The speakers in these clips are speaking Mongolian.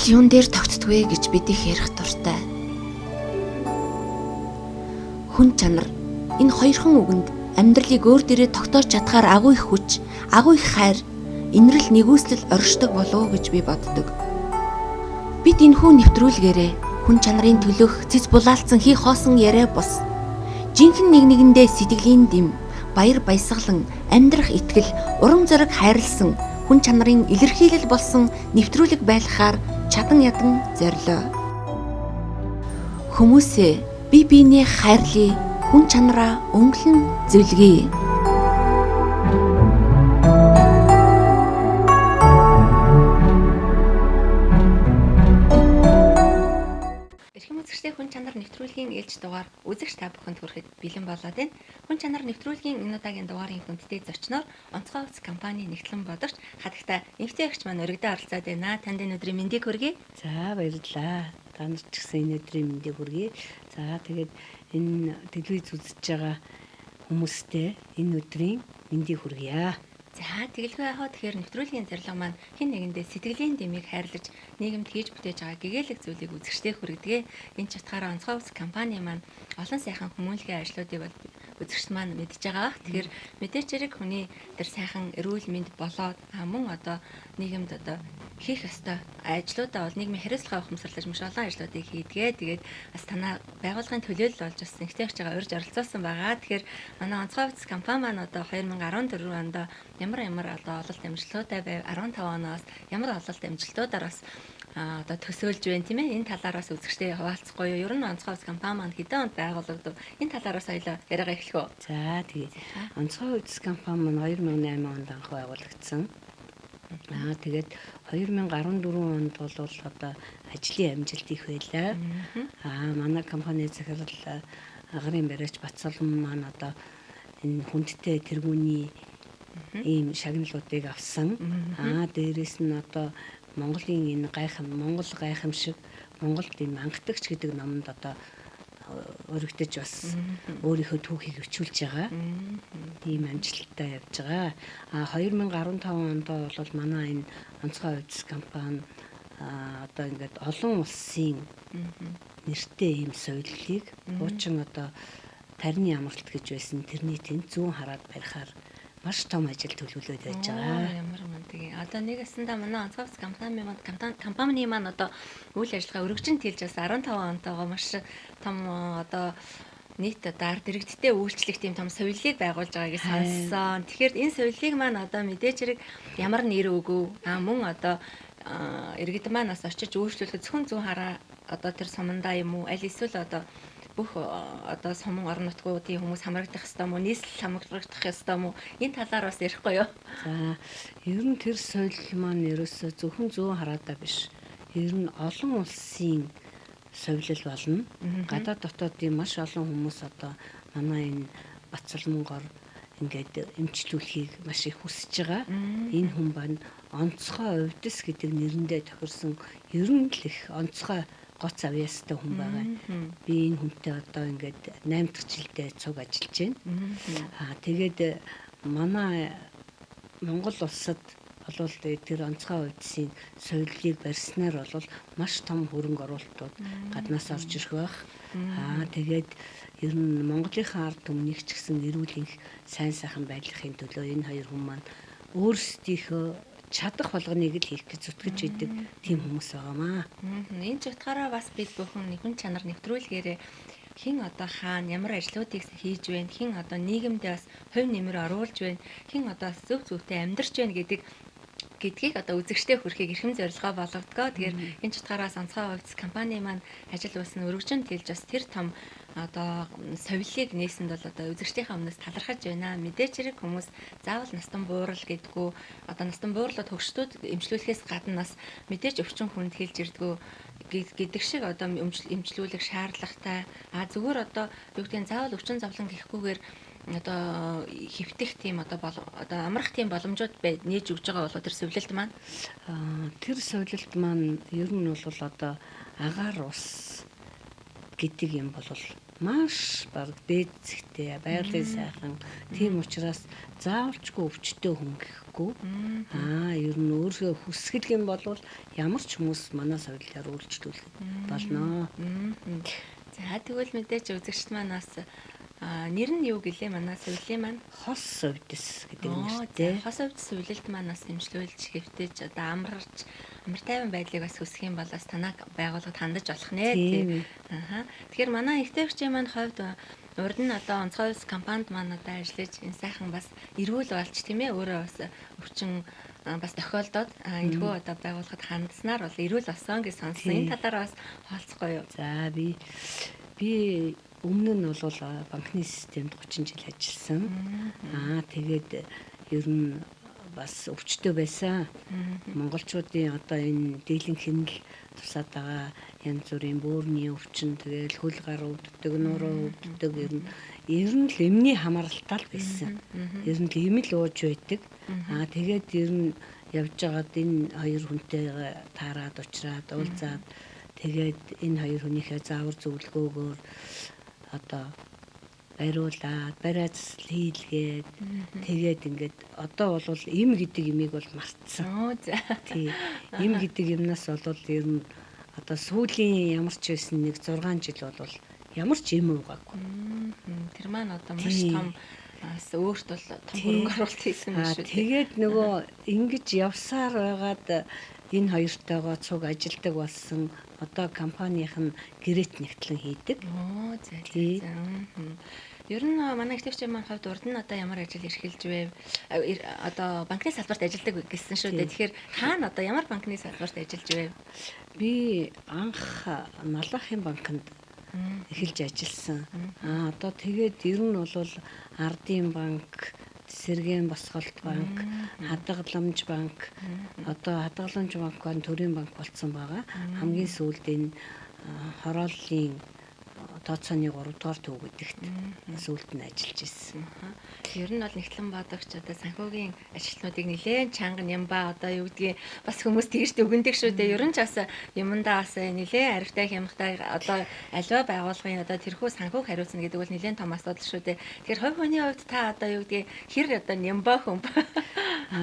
Амьдрал юун дээр тогтдгүй гэж бид их ярих дуртай. Хүн чанар энэ хоёрхан үгэнд амьдралыг өөр дээрээ тогтоож чадхаар агуу их хүч, агуу их хайр, инрэл нэгүслэл оршдог болов уу гэж би боддог. Бид энэхүү нэвтрүүлгээрээ хүн чанарын төлөөх цэц булаалцсан хий хоосон яриа бус жинхэнэ нэг нэгэндээ сэтгэлийн дэм, баяр баясгалан, амьдрах итгэл, урам зориг хайрлсан хүн чанарын илэрхийлэл болсон нэвтрүүлэг байлгахаар чадан ядан зорилоо. Хүмүүсээ бие биенээ хайрлая, хүн чанараа өнгөлн зөвлөе. Эрхэм үзэгчдээ, хүн чанар нэвтрүүлгийн ээлж дугаар үзэгч та бүхэнд хүрэхэд бэлэн болоод байна. Хүн чанар нэвтрүүлгийн энэ удаагийн дугаарын хүндтэй зочноор Онцгой хувцас компани нэгтлэн бодогч хадагта эмэгтэй эгч маань өргөдөө оролцоод байна. Танд энэ өдрийн мэндийг хүргэе. За, баярлалаа. Та нарт ч гэсэн энэ өдрийн мэндийг хүргэе. За, тэгээд энэ телевиз үзэж байгаа хүмүүстээ энэ өдрийн мэндийг хүргье. За, тэгэлгүй яхаа, тэгэхээр нэвтрүүлгийн зорилго маань хэн нэгэндээ сэтгэлийн дэмийг хайрлаж нийгэмд хийж бүтээж байгаа гэгээлэг зүйлийг үзэгчдээ хүргэдэг. Энэ ч утгаараа Онцгой хувцас компани маань олон сайхан хүмүүнлэгийн ажлуудыг бол үзэгчд маань мэдж байгаа бах. Тэгэхээр мэдээч хэрэг хүний тэр сайхан эрүүл мэнд болоод мөн одоо нийгэмд одоо хийх ёстой ажлуудаа бол нийгмийн хариуцлага ухамсарлаж маш олон ажлуудыг хийдгээ. Тэгээд бас танаа байгууллагын төлөөлөл болж бас нэгтэй байгаа урьж оролцуулсан байгаа. Тэгэхээр манай Онцгой хувцас компани маань одоо 2014 онд ямар ямар одоо ололт амжилтуудаа байв, 15 оноос ямар ололт амжилтуудаар бас одоо төсөөлж байна, тийм ээ. Энэ талаар бас үзэгчдээ хуваалцахгүй юу? Ер нь Онцгой хувцас компани маань хэдэн онд байгуулагдав? Энэ талаар бас хоёлоо яриагаа эхлэх үү? За, тэгээ. Онцгой хувцас компани маань 2008 онд анх байгуулагдсан. Тэгээд 2014 онд бол одоо ажлын амжилт их байлаа. Манай компани захирал агарын бариач Батсалан маань одоо энэ хүндтэй тэргүүний ийм шагналуудыг авсан. Дээрээс нь одоо Монголын энэ гайхам, Монгол гайхамшиг, Монголд энэ анхдагч гэдэг номонд одоо өргөдөж бас өөрийнхөө түүхийг өчүүлж байгаа. Тийм амжилттай явж байгаа. 2015 онд бол манай энэ Онцгой хувцас компани одоо ингээд олон улсын нэртэй ийм соёлыг хуучин одоо тарны амралт гэж байсан тэрний тэнд зүүн хараад барихаар маш том ажил төлөвлөөд байж байгаа. Ямар мундаг юм. Одоо нэг ясандаа манай Онцгой хувцас компани маань одоо үйл ажиллагаа өргөжин тэлж бас 15 онтойгоо маш том одоо нийт одоо ард иргэдтэй үйлчлэх тийм том соёлыг байгуулж байгааг сонссон. Тэгэхээр энэ соёлыг маань одоо мэдээч хэрэг ямар нэр өгөв? Мөн одоо иргэд маань бас очиж үйлчлүүлэхэд зөвхөн зүүн хараа одоо тэр сумандаа юм уу? Аль эсвэл одоо бүх одоо суман орон нутгуудын хүмүүс хамрагдах ёстой мó, нийслэл хамрагдах ёстой мó? Энэ талаар бас ярихгүй юу? За, ер нь тэр соёл маань ерөөсөө зөвхөн зүүн хараадаа биш. Ер нь олон улсын соёлол болно. Гадаад дотоодын маш олон хүмүүс одоо манай энэ Батсалмонгоор ингээд эмчлүүлэхийг маш их хүсэж байгаа. Энэ хүн маань Онцгой увдис гэдэг нэрэндээ тохирсон ер нь л их онцгой гоц авьяастай хүн байгаа. Би энэ хүнтэй одоо ингээд 8 дахь жилдээ цуг ажиллаж байна. Тэгээд манай Монгол улсад болвол тэр Онцгой увдисын соёлыг барьснаар бол маш том хөрөнгө оруулалтууд гаднаас орж ирэх байх. Тэгээд ер нь Монголынхаа ард түмнийг ч гэсэн эрүүл энх сайн сайхан байдлахын төлөө энэ хоёр хүн маань өөрсдийнхөө чадах болгоныг л хийх гэж зүтгэж идэг тийм хүмүүс байгаамаа. Энэ ч утгаараа бас бид бүхэн хүн чанар нэвтрүүлгээрээ хэн одоо хаана ямар ажлуудыг хийж байна, хэн одоо нийгэмдээ бас хувь нэмэр оруулж байна, хэн одоо зөв зөвтэй амьдарч байна гэдгийг одоо үзэгчдээ хүрэхийг эрхэм зорилгоо болгодгоо. Тэгэхээр энэ ч утгаараа Онцгой хувцас компани маань ажил үйлсэн өргөжин тэлж бас тэр том одоо соёлыг нээсэнд бол одоо үзэгчдийнхээ өмнөөс талархаж байна. Мэдээч хэрэг хүмүүс заавал настан буурал гэдгүү, одоо настан буурлууд хөгшдүүд эмчлүүлэхээс гадна бас мэдээч өвчин хүнд хэлж ирдгүү гэдэг шиг одоо эмчлүүлэх шаардлагатай. Зүгээр одоо юу гэдгийг заавал өвчин зовлон гэхгүйгээр одоо хэвтэх тийм одоо амрах тийм боломжууд нээж өгж байгаа болоо тэр совилолт маань. Тэр совилолт маань ер нь бол одоо агаар ус гэдэг юм бол маш баг дээд зэгтэй байгалийн сайхан. Тийм учраас заавалчгүй өвчтөй хүн гэхгүй хүсэхгүй. Ер нь өөрсдөө хүсгэл юм бол ямар ч хүмүүс манай совиллаар үйлчлүүлэх болно. За тэгвэл мэдээж үзэгчд маань бас нэр нь юу гэлээ манай совилын маань? Хос совдис гэдэг нэртэй. Хос совдис совилолт маань бас нэмжлүүлж хэвтэж одоо амарч амар тайван байдлыг бас хүсэх юм бол бас танаа байгууллагад хандаж болох нэ тий. Тэгэхээр манай ихтэйвчийн маань хувьд урд нь одоо онцгой улс компанид маань одоо ажиллаж энэ сайхан бас эрүүл болж тийм өөрөө бас өвчин бас тохиолдоод энэхүү одоо байгууллагад хандсанаар бол эрүүл болсон гэж сонссон. Энэ талаар бас хоолцохгүй юу? За би өмнө нь бол банкны системд 30 жил ажилласан. Тэгээд ер нь бас өвчтөй байсан. Монголчуудын одоо энэ дийлэнх хэмнэл тусаад байгаа янз бүрийн бөөрийн өвчин, тэгэл хөл гар өвддөг, нуруу өвддөг, ер нь л эмний хамааралтай л байсан. Ер нь л эм л ууж байдаг. Тэгээд ер нь явж байгаад энэ хоёр хүнтэйгээ таарад уучраад уулзаад тэгээд энэ хоёр хүнийхээ заавар зөвлөгөөгөөр одоо бариулаад, бариа засал хийлгээд тэгээд ингээд одоо бол эм гэдэг имийг бол мартсан. Тий. Эм гэдэг юмнаас бол ер нь одоо сүүлийн ямар ч байсан нэг 6 жил бол ямар ч эм уугаагүй. Тэр маань одоо маш том бас өөрт бол том хөрөнгө оруулалт хийсэн юм шүү дээ. Тэгээд нөгөө ингэж явсаар байгаад энэ хоёртойгоо цуг ажилдаг болсон. Одоо компанийн нь гэрэт нэгтлэн хийдэг. За. Ер нь манай ихтэйвчийн маань хувьд урд нь одоо ямар ажил эрхэлж вэ? Одоо банкны салбарт ажилладаг гэсэн шүү дээ. Тэгэхээр хаана одоо ямар банкны салбарт ажиллаж вэ? Би анх Малахын банкнд эхэлж ажилласан. Одоо тэгээд ер нь бол Ардын банк, Сэргээн босголт банк, Хадгаламж банк, одоо Хадгаламж банк маань Төрийн банк болсон байгаа. Хамгийн сүүлд энэ хорооллын тооцооны 3 дугаар төв гэдэгт сүүлд нь ажиллаж ирсэн. Ер нь бол нэгтлэн бодогч одоо санхүүгийн ажилтнуудыг нэлээд чанга нямба одоо юу гэдгийг бас хүмүүс тэгж дүгнэдэг шүү дээ. Ер нь ч бас юмдаа бас нэлээд аривтай хямхтай одоо аливаа байгууллагын одоо тэрхүү санхүүг хариуцна гэдэг бол нэлээд том асуудал шүү дээ. Тэгэхээр хувь хүний хувьд та одоо юу гэдгийг хэр одоо нямба хүн?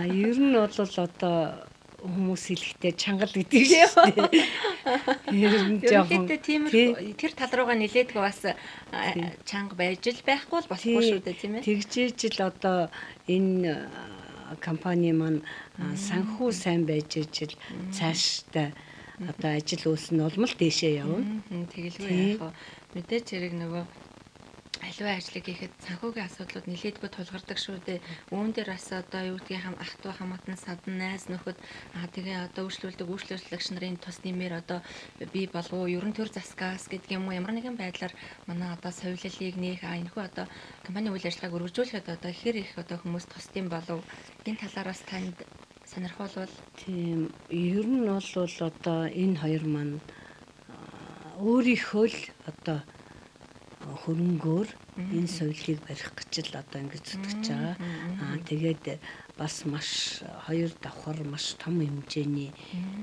Ер нь бол одоо хүмүүс хэлэхдээ чангал гэдэг шүү дээ. Ер нь жоохон тэр тал руугаа нилээдгүй бас чанга байж л байхгүй л болохгүй шүү дээ, тийм ээ. Тэгжээж л одоо энэ компани маань санхүү сайн байж ижил цаашдаа одоо ажил үйлс нь улам л дээшээ явна. Тэгэлгүй яах вэ? Мэдээч хэрэг нөгөө аливаа ажлыг хийхэд санхүүгийн асуудлууд нилээдгүй тулгардаг шүү дээ. Үүн дээр бас одоо юу гэдгийг ах トゥ хамаатан садан найз нөхөд тэгээ одоо үйлчлүүлдэг үйлчлүүлэгч нарын тус нэмэр одоо бий болов уу ер нь төр засгаас гэдэг юм уу ямар нэгэн байдлаар манай одоо совиллыг нээх энэхүү одоо компани үйл ажиллагааг өргөжүүлэхэд одоо хэр их одоо хүмүүс тусдсан болов энэ талаар бас танд сонирхолвол. Тийм, ер нь бол одоо энэ хоёр маань өөрийнхөө л одоо хөрөнгөөр энэ совилыг барих гэж л одоо ингэж зүтгэж байгаа. Тэгээд бас маш хоёр давхар маш том хэмжээний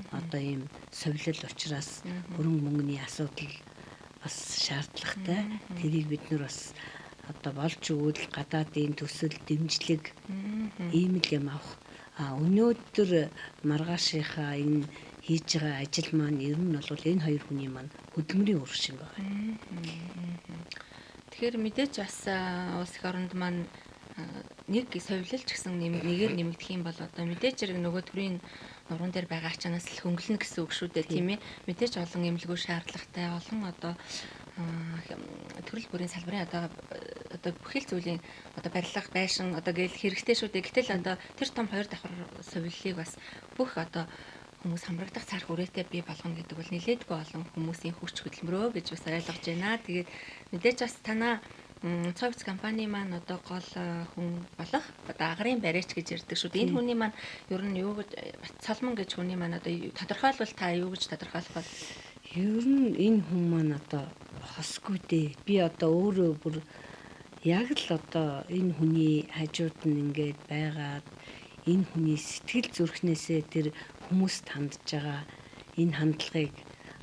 одоо ийм совилол учраас хөрөнгө мөнгөний асуудал бас шаардлагатай. Тэрийг бид нар бас одоо болж өгвөл гадаадын төсөл дэмжлэг ийм л юм авах. Өнөөдөр маргаашийнхаа энэ хийж байгаа ажил маань ер нь бол энэ хоёр хүний маань хөдөлмөрийн үр шим байна. Тэгэхээр мэдээж бас улс их оронд маань нэг совилол ч гэсэн нэгээр нэмэгдэх юм бол одоо мэдээж хэрэг нөгөө төрийн нуруунд дээр байгаа ачаанаас л хөнгөлнө гэсэн үг шүү дээ, тийм ээ. Мэдээж олон эмнэлгүү шаардлагатай, олон одоо төрөл бүрийн салбарын одоо бүхэл зүйлийн одоо барилга байшин одоо гээл хэрэгтэй шүү дээ. Гэтэл одоо тэр том хоёр давхар совиллыг бас бүх одоо хүмүүс хамрагдах царх үрээтэй бий болгоно гэдэг бол нилээдгүй олон хүмүүсийн хүч хөдөлмөрөө гэж бас ойлгож байна. Тэгээд мэдээж бас танаа Цовц компани маань одоо гол хүн болох одоо агарын бариач гэж ярьдаг шүү дээ. Энэ хүний маань ер нь юу гэж Соломон гэж хүний маань одоо тодорхойлвол та юу гэж тодорхойлох вэ? Ер нь энэ хүн маань одоо хосгүй дээ. Би одоо өөрөө бүр яг л одоо энэ хүний хажууд нь ингээд байгаад энэ хүний сэтгэл зүрхнээсээ тэр хүмүүст хандж байгаа энэ хандлагыг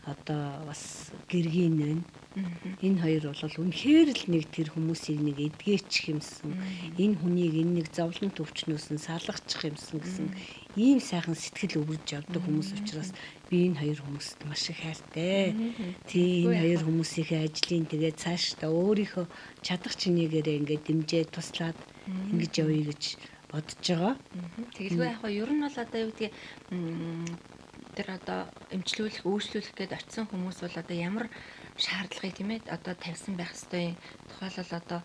одоо бас гэргийн байна. Энэ хоёр бол үнэхээр л нэг тэр хүмүүсийг нэг эдгээчих юмсан. Энэ хүнийг энэ нэг зовлон төвчнөөс нь салгачих юмсан гэсэн ийм сайхан сэтгэл өвөрж явдаг хүмүүс учраас би энэ хоёр хүмүүст маш их хайртай. Тий, энэ хоёр хүмүүсийнхээ ажлын тэгээ цаашдаа өөрийнхөө чадах чинээгээрээ ингээд дэмжээ туслаад ингэж явъя гэж бодож байгаа. Тэгэлгүй яг нь ер нь бол одоо юу гэдгийг тэр одоо эмчлүүлэх, үйлчлүүлэх гээд очисон хүмүүс бол одоо ямар шаардлагыг тийм ээ одоо тавьсан байх ёстой юм. Тухайлбал одоо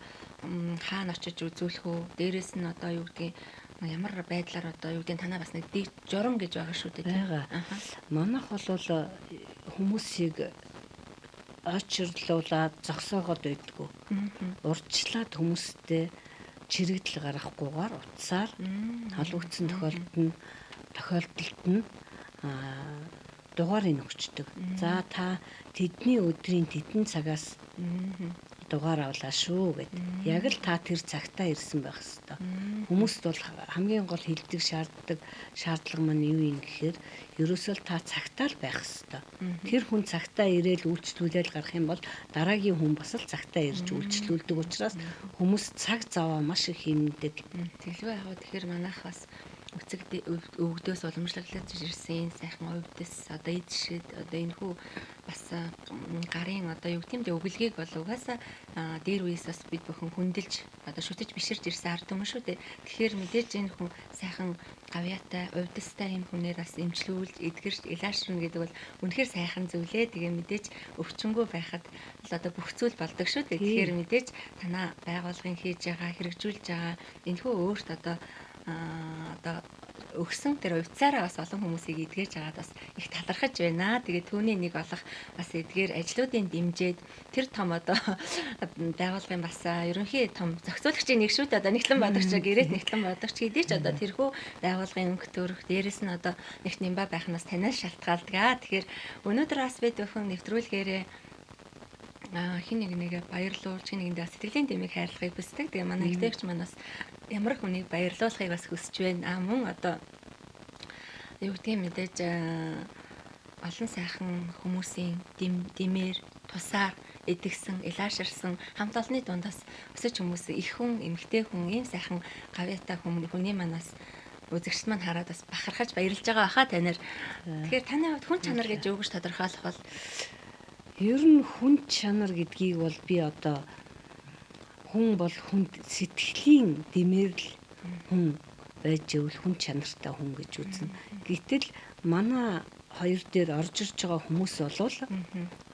хаана очиж үзүүлэх үү? Дээрээс нь одоо юу гэдгийг ямар байдлаар одоо юу гэдгийг танаа бас нэг дэг журам гэж байгаа шүү дээ тийм. Манайх бол хүмүүсийг очирлуулад зогсоогоод байдгүй. Урьдчилаад хүмүүстэй чирэгдэл гаргахгүйгээр утсаар холбогдсон тохиолдолд нь дугаарыг өгчдөг. За та тэдний өдрийн тэдэн цагаас дугаар авлаа шүү гэд. Яг л та тэр цагтаа ирсэн байх хэвээр. Хүмүүст бол хамгийн гол хилдэг шаарддаг шаардлага маань юу юм гэхээр ерөөсөө л та цагтаа л байх хэвээр. Тэр хүн цагтаа ирээл үйлчлүүлээл гарах юм бол дараагийн хүн бас л цагтаа ирж үйлчлүүлдэг учраас хүмүүс цаг заваа маш их хэмнэдэг. Тэгэлгүй яг тэгэхээр манайх бас үцэг өвгдөөс уламжлалж ирсэн сайхан увдис одоо эд шид одоо энэ хүү бас гарын одоо юу гэдэм бэ өгөлгийг бол угаасаа дээр үеэс бас бид бүхэн хүндэлж одоо шүтэж биширж ирсэн ард түмэн шүү дээ. Тэгэхээр мэдээж энэ хүн сайхан гавьяатай увдистай юм хүнээр бас эмчлүүлж эдгэрч илаашрна гэдэг бол үнэхээр сайхан зүйлээ. Тэгээ мэдээж өвчнгөө байхад л одоо бүх зүйл болдог шүү дээ. Тэгэхээр мэдээж танаа байгууллагын хийж байгаа хэрэгжүүлж байгаа энэ хүү өөрт одоо одоо өгсөн тэр увцаараа бас олон хүмүүсийг эдгэж агаад бас их талархаж байна. Тэгээ түүний нэг болох бас эдгээр ажлуудын дэмжиж тэр том одоо байгууллагын бас ерөнхий том зохицуулагчийн нэг шүү дээ. Одоо Нэгтлэн Бадагч гэрээт Нэгтлэн Бадагч гэдэг ч одоо тэрхүү байгууллагын өнгө төрөх дээрэс нь одоо нэгт нэмба байх нь бас танаас шалтгаалдаг. Тэгэхээр өнөөдөр бас бид бүхэн нэвтрүүлгээрээ хин нэг нэгэ баярлуулж хин нэгэндээ сэтгэлийн дэмийг хайрлахыг хүсдэг. Тэгээ манай ихтэйгч маань бас ямар хүнийг баярлуулахыг бас хүсэж байна. Мөн одоо юу гэдгийг мэдээж олон сайхан хүмүүсийн дэмээр тусаар эдгсэн, илааширсан хамт олонны дундаас өсөж хүмүүс их хүн, эмэгтэй хүн, ийм сайхан гавьяатай хүний манаас үзэгчд маань хараад бас бахархаж баярлж байгаа баха танаар. Тэгэхээр таны хувьд хүн чанар гэж юу гэж тодорхойлох бол? Ер нь хүн чанар гэдгийг бол би одоо хүн бол хүнд сэтгэлийн дэмээр л хүн байж ивэл хүн чанартай хүн гэж үзнэ. Гэтэл манай хоёр дээр орж ирж байгаа хүмүүс болвол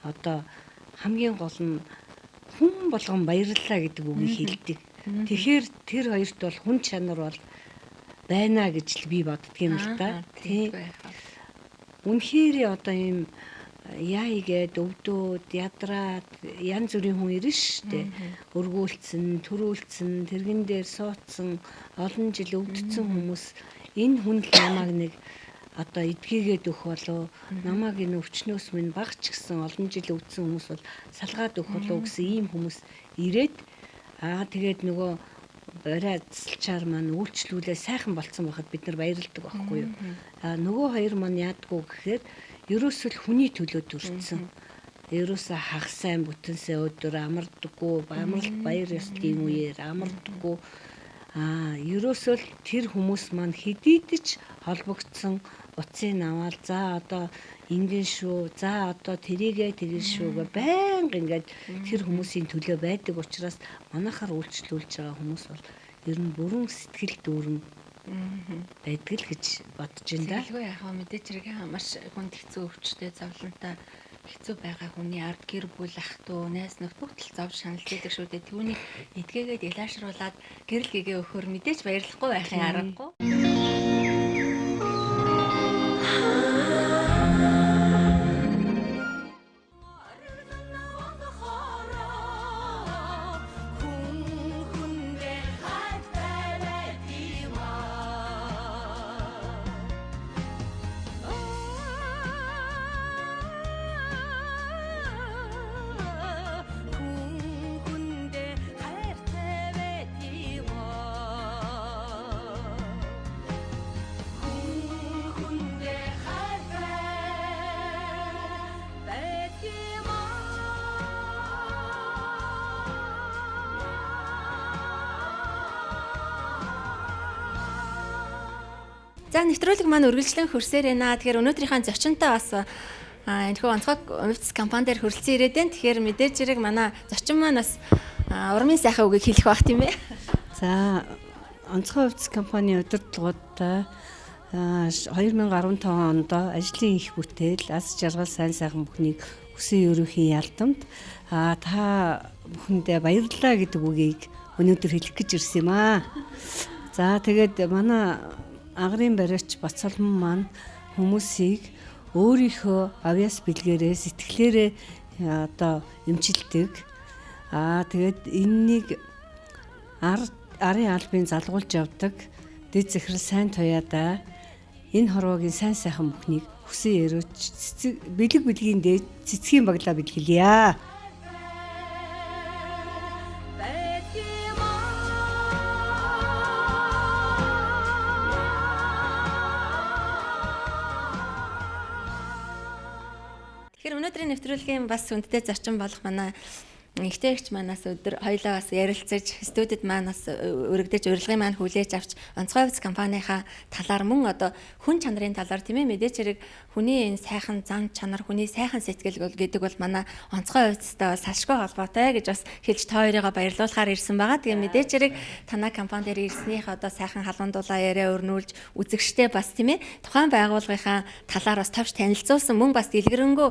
одоо хамгийн гол нь хүн болгон баярлалаа гэдэг үгийг хэлдэг. Тэгэхээр тэр хоёрт бол хүн чанар бол байна гэж л би боддөг юм л та. Тийм. Үнэхээр одоо ийм яа игээд өвдөөд ядраад янз бүрийн хүн ирнэ шүү дээ. Өргүүлцэн, төрүүлцэн, тэрэгэн дээр суудсан, олон жил өвдсөн хүмүүс энэ хүн л намайг нэг одоо эдгээгээд өгөх болов, намайг энэ өвчнөөс минь баг ч гэсэн олон жил өвдсөн хүмүүс бол салгаад өгөх болов гэсэн ийм хүмүүс ирээд тэгээд нөгөө бариацлчаар маань үйлчлүүлээ сайхан болцсон байхад бид нар баярлдаг байхгүй юу. Нөгөө хоёр маань яадгүй гэхээр ерөөсөө л хүний төлөө төрсөн. Ерөөсөө хагас сайн бүтэнсээ өдөр амардаггүй, амралт баяр ёслолын үеэр амардаггүй. Ерөөсөө л тэр хүмүүс маань хэдийд ч холбогдсон утсыг аваад за одоо ингэн шүү, за одоо тэрийгээ тэгэн шүү гэ байнга ингээд тэр хүмүүсийн төлөө байдаг учраас манайхаар үйлчлүүлж байгаа хүмүүс бол ер нь бүрэн сэтгэл дүүрэн байдаг л гэж бодож байна да. Тэгэлгүй яхаа мэдээж хэрэг маш хүнд хэцүү өвчтэй зовлонтой хэцүү байгаа хүний ард гэр бүл ах トゥ найз нөхд бүгд л зовж шаналж байдаг шүү дээ. Түүнийг эдгээгээд илаашруулад гэрэл гэгээ өгөхөр мэдээж баярлахгүй байхын аргагүй. За нэвтрүүлэг маань үргэлжлэн хөрсөөр байна. Тэгэхээр өнөөдрийнхөө зочинтой бас энэхүү онцгой хувьцас компани дээр хүрэлцэн ирээд байна. Тэгэхээр мэдээж хэрэг манай зочин маань бас урмын сайхан үгийг хэлэх байх тийм ээ. За онцгой хувьцас компани удирдлагуудтай 2015 онд ажлын их бүтээл, аз жаргал, сайн сайхан бүхнийг хүсэн ерөхийн ялдамд та бүхэндээ баярлалаа гэдэг үгийг өнөөдөр хэлэх гэж ирсэн юм аа. За тэгээд манай агарын бариач Бацалман маань хүмүүсийг өөрийнхөө авьяас бэлгээрээ сэтгэлээрээ одоо эмчилдэг. Тэгээд энэнийг арын албын залгуулж явдаг дэд захирал сайн туяадаа энэ хорвоогийн сайн сайхан бүхнийг хүсэн өрөөч бэлэг бэлгийн дээд цэцгийн баглаа бэлгэлье. Тэгэхээр өнөөдрийн нэвтрүүлгийн бас хүндтэй зочин болох манай Нэгтэйгч манаас өдөр хоёлаа бас ярилцаж студид маань бас өргөдөж урилгын маань хүлээж авч онцгой хувьц компанийнхаа талаар мөн одоо хүн чанарын талаар тийм ээ мэдээч хэрэг хүний энэ сайхан зан чанар, хүний сайхан сэтгэл гэдэг бол манай онцгой хувьцтай бол салшгүй холбоотой гэж бас хэлж та хоёрыгаа баярлуулахаар ирсэн байгаа. Тэгээ мэдээч хэрэг танай компани дээр ирснийх одоо сайхан халуун дулаа яриа өрнүүлж үзэгчтэй бас тийм ээ тухайн байгууллагынхаа талаар бас товч танилцуулсан мөн бас дэлгэрэнгүй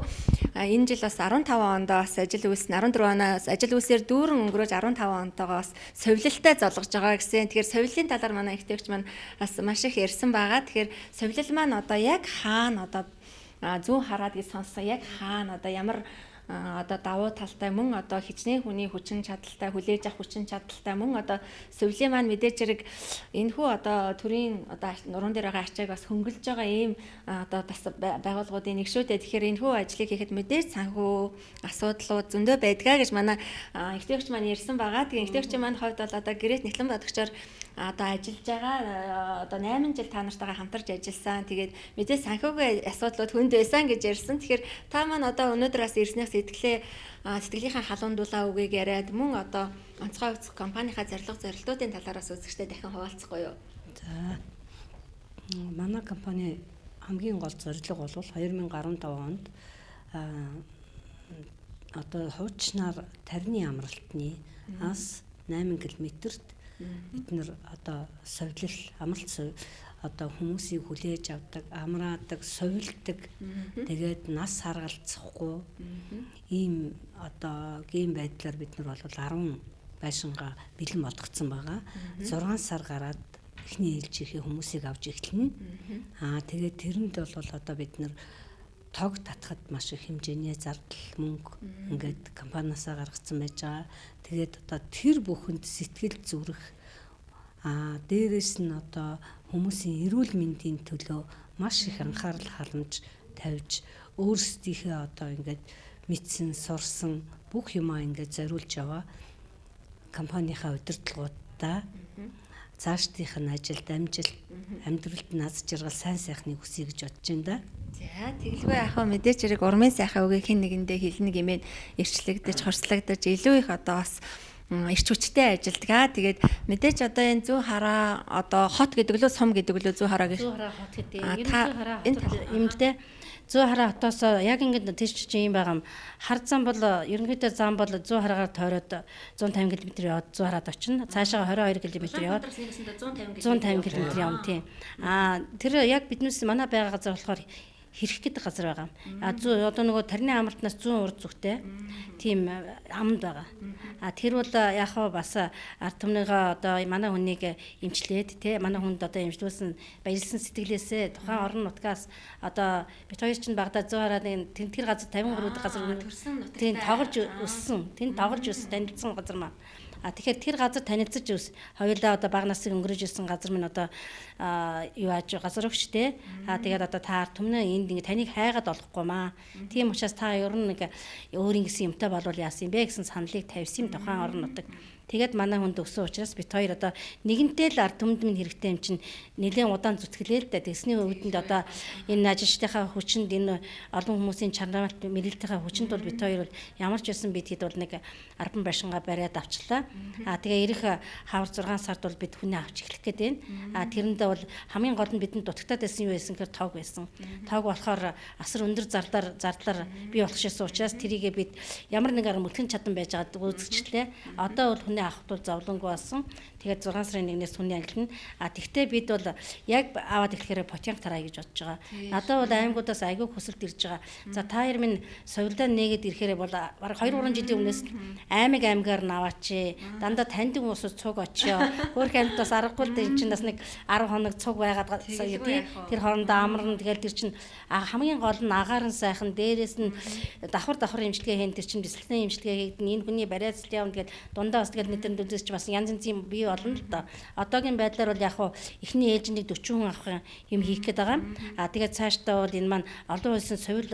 энэ жил бас 15 онд бас ажил үйлсэн 14 оноос ажил үйлсээр дүүрэн өнгөрөөж 15 онтойгоо бас совилалтай золгож байгаа гэсэн. Тэгэхээр совиллын талаар манай ихтэйгч маань бас маш их ярьсан байгаа. Тэгэхээр совилал маань одоо яг хаана одоо зүүн хараад гэж сонссон яг хаана одоо ямар одоо давуу талтай мөн одоо хичнээн хүний хүчин чадалтай хүлээж авах хүчин чадалтай мөн одоо совилын маань мэдээж хэрэг энэхүү одоо төрийн одоо нуруунд дээр байгаа ачааг бас хөнгөлж байгаа ийм одоо бас байгууллагуудын нэг шүү дээ. Тэгэхээр энэхүү ажлыг хийхэд мэдээж санхүү асуудлууд зөндөө байдгаа гэж манай ихтэйгч маань ярьсан байгаа. Тэгээ ихтэйгч маань хувьд бол одоо гэрээт нэгтлэн бодогчоор одоо ажиллаж байгаа одоо 8 жил та нартайгаа хамтарч ажилласан. Тэгээд мэдээж санхүүгийн асуудлууд хүнд байсан гэж ярьсан. Тэгэхээр та маань одоо өнөөдөр бас ирснээс сэтгэлийнхаа халуун дулаа үгийг яриад мөн одоо онцгой хувьцас компанийнхаа зорилго зорилтуудын талаар бас үзэгчтэй дахин хуваалцахгүй юу? За манай компани хамгийн гол зорилго бол 2015 онд одоо хуучнаар тарны амралтны ас 8 км-т бид нэр одоо совилал амралт одоо хүмүүсийг хүлээж авдаг, амраадаг, совилдог. Тэгээд нас харгалзахгүй ийм одоо ийм байдлаар бид нар бол 10 байшингаа бэлэн болгоцсон байгаа. 6 сар гараад эхний ээлжийнхээ хүмүүсийг авч эхэлнэ. Тэгээд тэрэнд бол одоо бид нар тог татхад маш их хэмжээний зардал мөнгө ингээд компаниасаа гаргацсан байж байгаа. Тэгээд одоо тэр бүхэнд сэтгэл зүрх дээрээс нь одоо хүмүүсийн эрүүл мэндийн төлөө маш их анхаарал халамж тавьж өөрсдийнхээ одоо ингээд мэдсэн, сурсан бүх юмаа ингээд зориулж яваа компанийнхаа удирдлагуудаа цаашдынх нь ажилд амжилт, амьдралд нь аз жаргал, сайн сайхныг хүсье гэж бодож байна да. За тэгэлгүй яах вэ мэдээч хэрэг урмын сайхан үгийг хэн нэгэндээ хэлнэ гэмээр эрчлэгдэж, хорслогдож илүү их одоо бас эрч хүчтэй ажилдгаа. Тэгээд мэдээж одоо энэ зүүн хараа одоо хот гэдэг лөө сум гэдэг лөө зүүн хараа гэж. Зүүн хараа хот гэдэг. Ер нь зүүн хараа хот юм л дээ. Зүүн хараа хотоос яг ингээд тийш чи юм байгаа юм. Хар зам бол ерөнхийдөө зам бол зүүн хараагаар тойроод 150 км яваад зүүн хараад очино. Цаашаа 22 км яваад 150 км явна тийм. Тэр яг биднээс манай байгаа газар болохоор хэрэх гэдэг газар байгаа. Зүү одоо нөгөө тарны амралтнаас зүүн урд зүгтээ тийм амд байгаа. Тэр бол яг хаа бас ард түмнийгаа одоо манай хүнийг эмчлээд те манай хүнд одоо эмчлүүлсэн баярлсан сэтгэлээсээ тухайн орон нутгаас одоо бит хоёр чинь багада зүүн хараад тэнтгэр газар 53 дахь газар төрсөн нутагт тийм тоглож өссөн. Тэнд тоглож өссөн танилцсан газар маа. Тэгэхээр тэр газар танилцаж өс хоёулаа одоо бага насыг өнгөрөөж ирсэн газар минь одоо юу ааж газар өгч те. Тэгээд одоо та ард түмнээ энд ингэ таныг хайгаад олохгүй маа. Тийм учраас та ер нь нэг өөрийн гэсэн юмтай болвол яасан юм бэ гэсэн саналыг тавьсан юм тухайн орон нутаг. Тэгээд манай хүнд өгсөн учраас бит хоёр одоо нэгэнтэй л ард түмэнд минь хэрэгтэй юм чинь нэлээд удаан зүтгэлээ л дээ. Тэгсний өвдөнд одоо энэ ажилчдынхаа хүчинд, энэ олон хүмүүсийн чанарт мэрэлтийнхаа хүчинд бол бит хоёр бол ямар ч байсан бид хэд бол нэг 10 байшингаа бариад авчлаа. А тэгээ ирэх хавар 6 сард бол бид хүнээ авч эхлэх гээд байна. А тэрэндээ бол хамгийн гол нь бидэнд дутагтаад байсан юу байсан гэхээр тоог байсан. Тоог болохоор асар өндөр зардлаар бий болох шээсэн учраас тэрийгээ бид ямар нэг арга мөлхөн чадан байж байгаад гүйцэтгэлээ. Одоо бол хүний авах тул зовлонгүй болсон. Тэгээд 6 сарын 1-ээс хүний ангилна. А тэгтээ бид бол яг аваад эхлэхээр Потянг тараа гэж бодож байгаа. Надад бол аймагудаас айгүй хүсэлт ирж байгаа. За та хоёр минь соёлдоо нээгээд ирэхээр бол бараг 2-3 жилийн өмнөөс аймаг аймгаар нь аваач. Дандаа таньдаг хүмүүсүүд цуг очио. Хөөх амьд бас аргагүй л дээ. Энд чинь бас нэг 10 хоног цуг байгаад тий. Тэр хоорондоо амарна. Тэгэл тэр чинь хамгийн гол нь агаар нь сайхан, дээрээс нь давхар давхар имчилгээ хийн, тэр чинь бэлтгэлийн имчилгээ хийгдэн, энэ хүний бариацлал явна тэгэл дундаа бас тэгэл мэдэн дүнзээс чи бас янз янзын бий болно л доо. Одоогийн байдлаар бол яг хуу эхний ээлжинд 40 хүн авах юм хийх гээд байгаа. А тэгээд цаашдаа бол энэ маань олон улсын соёл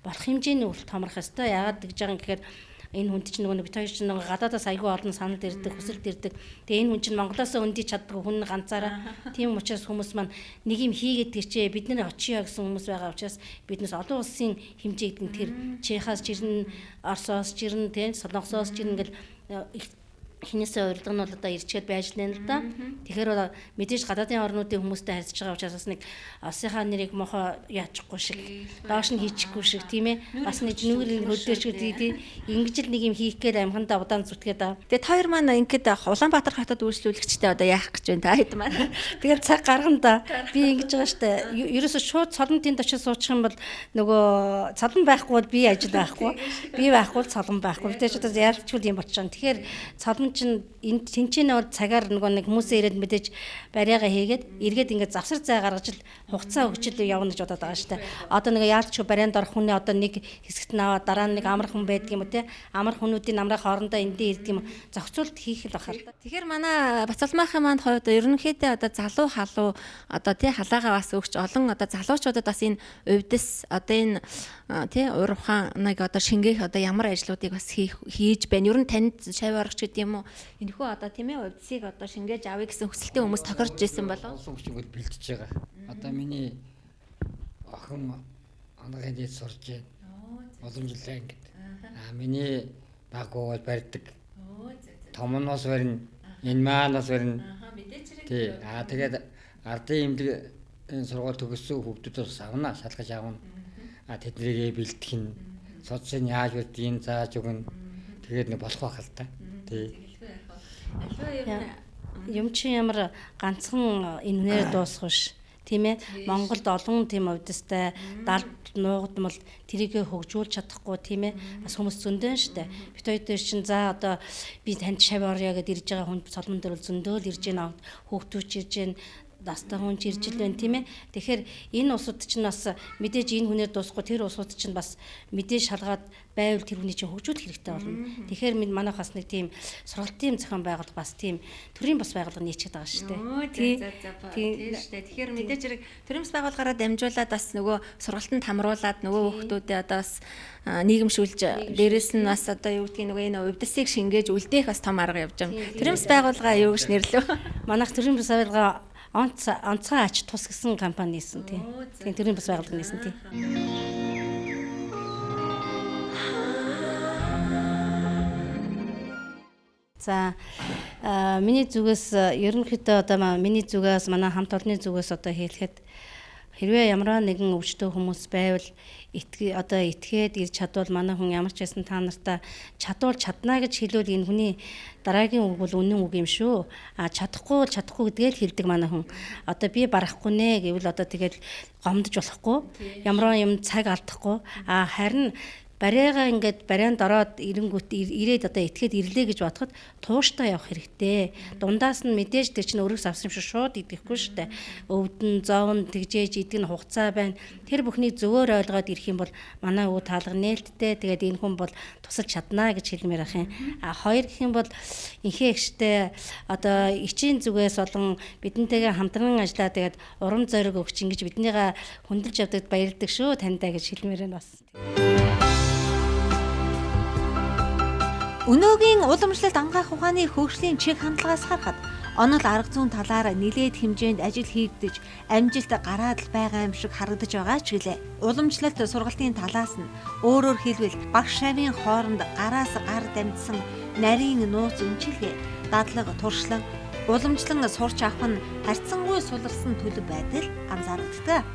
болох хэмжээний үл томрох ёстой. Яагаад гэж байгаа юм гэхээр энэ хүнд чинь нөгөө бит хоёр чинь нөгөө гадаадаас айгүй олон санал ирдэг, хүсэлт ирдэг. Тэгээ энэ хүн чинь Монголоос өндий чаддгүй хүн ганцаараа. Тийм учраас хүмүүс маань нэг юм хийгээд гэрчээ бид нэр очиё гэсэн хүмүүс байгаа учраас биднээс олон улсын хэмжээ гэдэг нь тэр Чехаас жирнэ, Оросоос жирнэ, тийм Солонгосоос жирнэ гэл хинээсээ урилга нь бол одоо ирчгээд байж лэн л да. Тэгэхээр бол мэдээж гадаадын орнуудын хүмүүстэй харьцаж байгаа учраас бас нэг Осынхаа нэрийг мохоо яачихгүй шиг, доош нь хийчихгүй шиг тийм ээ. Бас нэг нүүрийн хөдөөчгүй тий. Ингэж л нэг юм хийх гээд амхандаа удаан зүтгээд байгаа. Тэгээ та хоёр маань ингээд Улаанбаатар хотод үйлчлүүлэгчтэй одоо яах гэж байна та хэд маань. Тэгэл цаг гаргана да. Би ингэж байгаа штэ. Ерөөсө шууд цолон тэнд очиж суучих юм бол нөгөө цолон байхгүй бол би ажил байхгүй. Би байхгүй бол цолон байхгүй. Би ч одоо яалчгүй юм болчихсон. Тэгэхээр цолон чинь энэ тэнцэнэ бол цагаар нөгөө нэг хүмүүсээ ирээд мэдээж бариагаа хийгээд эргээд ингээд завсар зай гаргаж л хугацаа өгч л явна гэж бодоод байгаа шүү дээ. Одоо нэг яалчгүй барианд орох хүний одоо нэг хэсэгт нь аваад дараа нь нэг амар хүн байдаг юм уу те. Амар хүмүүдийн намраа хоорондоо эндээ ирдэг юм. Зохицуулт хийх л бахал. Тэгэхээр манай Бацалмаахын маань хувьд ерөнхийдөө одоо залуу халуу одоо тий халаагаа бас өгч олон одоо залуучуудад бас энэ увдис одоо энэ тий ур ухааныг одоо шингээх одоо ямар ажлуудыг бас хийж байна. Ер нь танд шавь орох гэдэг юм уу? Энэхүү одоо тийм ээ увдсыг одоо шингээж авъя гэсэн хүсэлтэй хүмүүс тохирч ирсэн болов. Олон хүчингүүд бэлтэж байгаа. Одоо миний охин ангагийн дэд сурж байна. Уламжлалаа ингээд. Аа миний баг бол барьдаг. Том нь бас барина. Энэ маань бас барина. Тий. Аа тэгээд ардын эмнэлэг энэ сургууль төгссөн хүүхдүүд бас авна, шалгаж авна. Аа тэднийг бэлтгэх нь, судсын яаж үдгийг зааж өгнө. Тэгээд нэг болох байх л та. Тий. Юм чи ямар ганцхан энэ хүнээр дуусах биш. Тийм ээ. Монголд олон тийм увдистай далд нуугдмал тэрийгэ хөгжүүлж чадахгүй тийм ээ. Бас хүмүүс зөндөн штэ. Бит хоёр дээр чинь за одоо би танд шав орё гэдээ ирж байгаа хүн соломон дээр бол зөндөө л ирж байна. Хүүхдүүч ирж байна. Настай хүн ч ирж л байна тийм ээ. Тэгэхээр энэ улсууд чинь бас мэдээж энэ хүнээр дуусахгүй тэр улсууд чинь бас мэдээж шалгаад байвал тэр хүний чинь хөгжүүлэх хэрэгтэй болно. Тэгэхээр манайх бас нэг тийм сургалтын зохион байгуулалт бас тийм төрийн бас байгууллага нийцгээд байгаа шүү дээ. Тийм шүү дээ. Тэгэхээр мэдээж хэрэг төрийн бас байгууллагаараа дамжуулаад бас нөгөө сургалтанд хамруулад нөгөө хүүхдүүдэд одоо бас нийгэмшүүлж дээрэс нь бас одоо юу гэдгийг нөгөө энэ увдисыг шингээж үлдээх бас том арга явж байгаа. Төрийн бас байгууллага юу гэж нэрлэв? Манайх төрийн бас байгууллага онцгой ач тус гэсэн компани нийсэн тийм. Тийм төрийн бас байгууллага нийсэн тийм. За миний зүгээс ерөнхийдөө одоо миний зүгээс манай хамт олонны зүгээс одоо хэлэхэд хэрвээ ямар нэгэн өвчтөе хүмүүс байвал одоо итгээд ирж чадвал манай хүн ямар ч байсан та нартай чадвал чадна гэж хэлвэл энэ хүний дараагийн үг бол үнэн үг юм шүү. А чадахгүй бол чадахгүй гэдгээ л хэлдэг манай хүн. Одоо би барахгүй нэ гэвэл одоо тэгэл гомдож болохгүй. Ямар юм цаг алдахгүй. А харин бариагаа ингээд барианд ороод ирэнгүүт ирээд одоо итгээд ирлээ гэж бодоход тууштай явах хэрэгтэй. Дундаас нь мэдээж тэр чинь өргөс авсан юм шиг шууд идэхгүй шүү дээ. Өвдөн, зовн, тэгжээж идэг нь хугацаа байна. Тэр бүхнийг зөвөр ойлгоод ирэх юм бол манай өвөө таалга нээлттэй. Тэгээд энэ хүн бол тусалж чаднаа гэж хэлмээр ах юм. А хоёр гэх юм бол инхээ эгчтэй одоо ичийн зүгээс болон бидэнтэйгээ хамтран ажиллаа тэгээд урам зориг өгч ингэж биднийгээ хөндлөж явдагт баярлдаг шүү таньдаа гэж хэлмээр байна бас. Өнөөгийн уламжлалт анагаах ухааны хөгжлийн чиг хандлагаас харахад онол арга зүйн талаар нэлээд хэмжээнд ажил хийгдэж амжилт гараад л байгаа юм шиг харагдаж байгаа ч гэлээ. Уламжлалт сургалтын талаас нь өөрөөр хэлбэл багш шавийн хооронд гараас гар дамжсан нарийн нууц эмчилгээ, дадлага, туршлага, уламжлан сурч авах нь харьцангуй суларсан төлөв байдал анзаарэгддэг.